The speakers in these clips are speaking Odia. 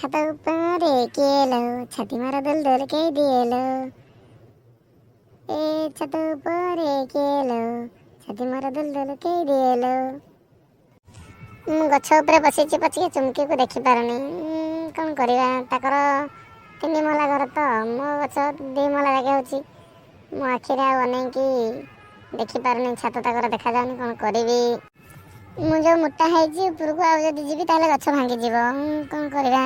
ଛାତ ଉପରେ କିଏ ଲୋ, ଛାତି ମାର ଦୁଲ ଦୁଲ କେହି ଦିଏ ଲୋ। ଏ ଛାତ ଉପରେ କିଏ ଲୋ, ଛାତି ମାର ଦୁଲ ଦୁଲ କେହି ଦିଏ ଲୋ। ମୁଁ ଗଛ ଉପରେ ବସିଛି ପଛକେ ଚୁମକିକୁ ଦେଖିପାରୁନି। କ'ଣ କରିବା? ତାଙ୍କର ତିନି ମହଲା ଘର ତ, ମୋ ଗଛ 2 ମହଲା ଜାଗା ହେଉଛି। ମୋ ଆଖିରେ ଆଉ ଅନେଇକି ଦେଖିପାରୁନି, ଛାତ ତାଙ୍କର ଦେଖାଯାଉନି। କ'ଣ କରିବି? ମୁଁ ଯେଉଁ ମୋଟା ହେଇଛି, ଉପରକୁ ଆଉ ଯଦି ଯିବି ତାହେଲେ ଗଛ ଭାଙ୍ଗିଯିବ। କ'ଣ କରିବା?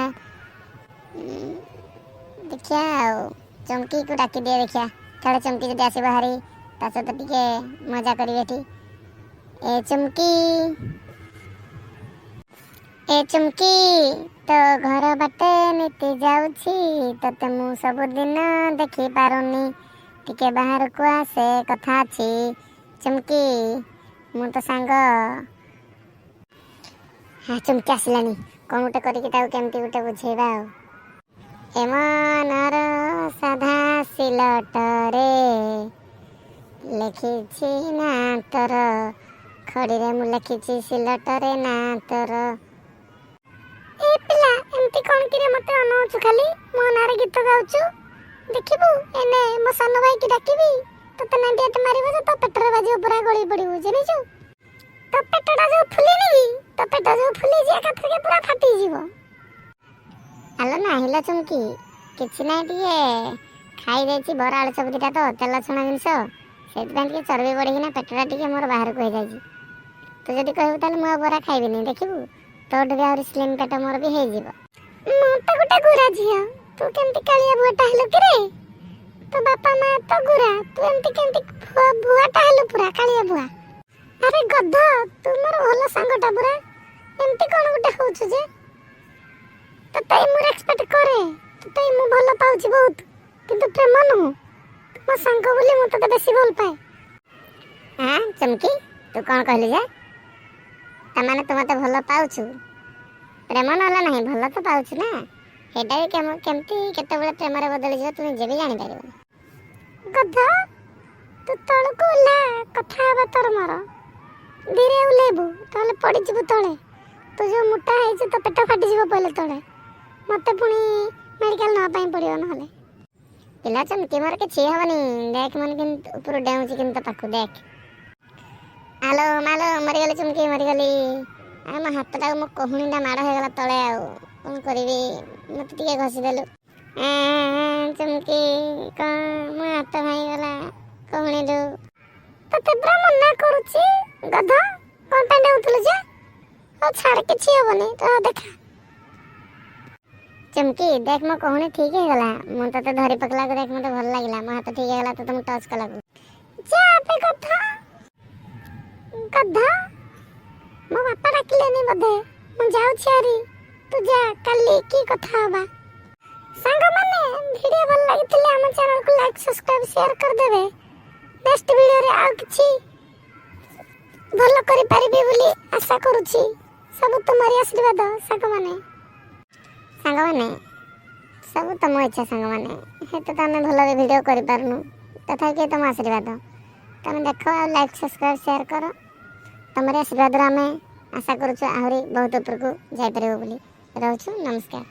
ଦେଖିବା ଆଉ ଚମକିକୁ ଡାକିଦିଏ। ଦେଖିବା ଥରେ ଚମକି ଯଦି ଆସିବ ହାରି, ତା ସହିତ ଟିକେ ମଜା କରିବି ଏଠି। ଏ ଚୁମକି, ଏ ଚୁମକି, ତୋ ଘର ବାଟେ ନିତି ଯାଉଛି, ତତେ ମୁଁ ସବୁଦିନ ଦେଖିପାରୁନି। ଟିକେ ବାହାରକୁ ଆସେ, କଥା ଅଛି। ଚୁମକି, ମୁଁ ତୋ ସାଙ୍ଗ। ହଁ, ଚୁମକି ଆସିଲାନି। କ'ଣ ଗୋଟେ କରିକି ତାକୁ କେମିତି ଗୋଟେ ବୁଝେଇବା ଆଉ। ଏ ମନର ସାଧା ସିଲଟରେ ଲେଖିଛି ନା ତୋର, ଖଡ଼ିରେ ମୁଁ ଲେଖିଛି ସିଲଟରେ ନା ତୋର। ଏ ପିଲା, ଏମିତି କ'ଣ କିରେ ମତେ ଅନଉଛୁ? ଖାଲି ମୋ ନାଁରେ ଗୀତ ଗାଉଛୁ। ଦେଖିବୁ, ଏନେ ମୋ ସାନ ଭାଇକି ଡାକିବି, ତତେ ନାଣ୍ଡିଆଟେ ମାରିବ ଯେ ତୋ ପେଟରେ ବାଜିବ, ପୁରା ଗଳି ପଡ଼ିବୁ, ଜାଣିଛୁ? ତୋ ପେଟଟା ଯୋଉ ଫୁଲିନି କି, ତୋ ପେଟ ଯୋଉ ଫୁଲିଛି, ଏକାଥରକେ ପୁରା ଫାଟିଯିବ। ଆଲୋ ନାହିଁ ଚୁମକି, କିଛି ନାହିଁ। ଟିକେ ଖାଇ ଦେଇଛି ବରା ଆଳୁଚପ ଦିଟା ତ, ତେଲ ଛଣା ଜିନିଷ, ସେଇଥିପାଇଁ ଟିକେ ଚର୍ବି ବଢ଼ିକିନା ପେଟଟା ଟିକେ ମୋର ବାହାରକୁ ହେଇଯାଇଛି। ତୁ ଯଦି କହିବୁ ତାହେଲେ ମୁଁ ଆଉ ବରା ଖାଇବିନି। ଦେଖିବୁ, ତୋଠୁ ବି ଆହୁରି ସ୍ଲିମ୍ ପେଟ ମୋର ବି ହେଇଯିବ। ମୁଁ ତ ଗୋଟେ ଗୋରା ଝିଅ, ତୁ କେମିତି କାଳିଆ ବୁଆଟା ହେଲୁ କିରେ? ତୋ ବାପା ମା ତ ଗୋରା, ତୁ ଏମିତି କେମିତି ଭୁଆଟା ହେଲୁ, ପୁରା କାଳିଆ ବୁଆ? ଆରେ ଗଧ, ତୁ ମୋର ଭଲ ସାଙ୍ଗଟା ପୁରା, ଏମିତି କ'ଣ ଗୋଟେ ହଉଛୁ ଯେ? ତତେ ମୁଁ ରେସପେକ୍ଟ କରେ, ତତେ ମୁଁ ଭଲ ପାଉଛି ବହୁତ, କିନ୍ତୁ ପ୍ରେମ ନୁହଁ। ତୁ ମୋ ସାଙ୍ଗ ବୋଲି ମୁଁ ତତେ ବେଶୀ ଭଲ ପାଏ। ହଁ ଚମକି, ତୁ କ'ଣ କହିଲୁ ଯେ? ତାମାନେ ତୁ ମତେ ଭଲ ପାଉଛୁ? ପ୍ରେମ ନହେଲା ନାହିଁ, ଭଲ ତ ପାଉଛୁ ନା? ସେଇଟା ବି କେମିତି କେତେବେଳେ ପ୍ରେମରେ ବଦଳିଯିବ, ତୁ ନିଜେ ବି ଜାଣିପାରିବୁନି। ଗଧ, ତୁ ତଳକୁ ଓହ୍ଲା, କଥା ହେବା ତୋର ମୋର। ଧୀରେ ଓହ୍ଲେଇବୁ, ତାହେଲେ ପଡ଼ିଯିବୁ ତଳେ। ତୁ ଯୋଉ ମୋଟା ହେଇଛୁ, ତୋ ପେଟ ଫାଟିଯିବ ପଡ଼ିଲେ ତଳେ। ମତେ ପୁଣି ମେଡ଼ିକାଲ ନେବା ପାଇଁ ପଡ଼ିବ ନହେଲେ। ପିଲା ଚମକି, ମୋର କିଛି ହବନି। ଦେଖ ମାନେ କିନ୍ତୁ ଉପରୁ ଡେଉଁଛି କିନ୍ତୁ ତୋ ପାଖକୁ ଦେଖ। ଆଲୋ ମାଲୋ, ମରିଗଲି ଚୁମକି, ମରିଗଲି। ଆଉ ମୋ ହାତଟାକୁ, ମୋ କହୁଣୀଟା ମାଡ଼ ହେଇଗଲା ତଳେ। ଆଉ କ'ଣ କରିବି? ମତେ ଟିକେ ଘଷିଦେଲୁ। ଚୁମକି, କ'ଣ ମୋ ହାତ ଭାଙ୍ଗିଗଲା କହୁଣୀରୁ। ତତେ ପୁରା ମନା କରୁଛି ଗଧ, କ'ଣ ପାଇଁ ଡେଉଁଥିଲୁ ଯେ? ହଉ ଛାଡ଼, କିଛି ହବନି ତ। ଦେଖା ଚୁମକି, ଦେଖ ମୋ କହୁଣୀ ଠିକ ହେଇଗଲା। ମୁଁ ତତେ ଧରି ପକେଇଲାକୁ ଦେଖ, ମତେ ଭଲ ଲାଗିଲା। ମୋ ହାତ ଠିକ ହେଇଗଲା ତତେ ମୁଁ ଟଚ୍ କଲାକୁ। ଯା ବେ ଗଧ, ଗଧ। ମୋ ବାପା ଡାକିଲେନି ବୋଧେ, ମୁଁ ଯାଉଛି ହାରି। ତୁ ଯା, କାଲି କି କଥା ହବା। ସାଙ୍ଗମାନେ, ଭିଡ଼ିଓ ଭଲ ଲାଗିଥିଲେ ଆମ ଚ୍ୟାନେଲକୁ ଲାଇକ୍, ସବସ୍କ୍ରାଇବ୍, ସେୟାର କରିଦେବେ। ନେକ୍ସଟ ଭିଡ଼ିଓରେ ଆଉ କିଛି ଭଲ କରିପାରିବି ବୋଲି ଆଶା କରୁଛି। ସବୁ ତୁମରି ଆଶୀର୍ବାଦ ସାଙ୍ଗମାନେ। ସାଙ୍ଗମାନେ, ସବୁ ତମ ଇଚ୍ଛା ସାଙ୍ଗମାନେ। ହେତେ ତ ଆମେ ଭଲ ବି ଭିଡ଼ିଓ କରିପାରୁନୁ, ତଥାପି କିଏ ତମ ଆଶୀର୍ବାଦ। ତମେ ଦେଖ ଆଉ ଲାଇକ୍, ସବସ୍କ୍ରାଇବ୍, ସେୟାର କର। ତମରି ଆଶୀର୍ବାଦରୁ ଆମେ ଆଶା କରୁଛୁ ଆହୁରି ବହୁତ ଉପରକୁ ଯାଇପାରିବୁ ବୋଲି। ରହୁଛୁ, ନମସ୍କାର।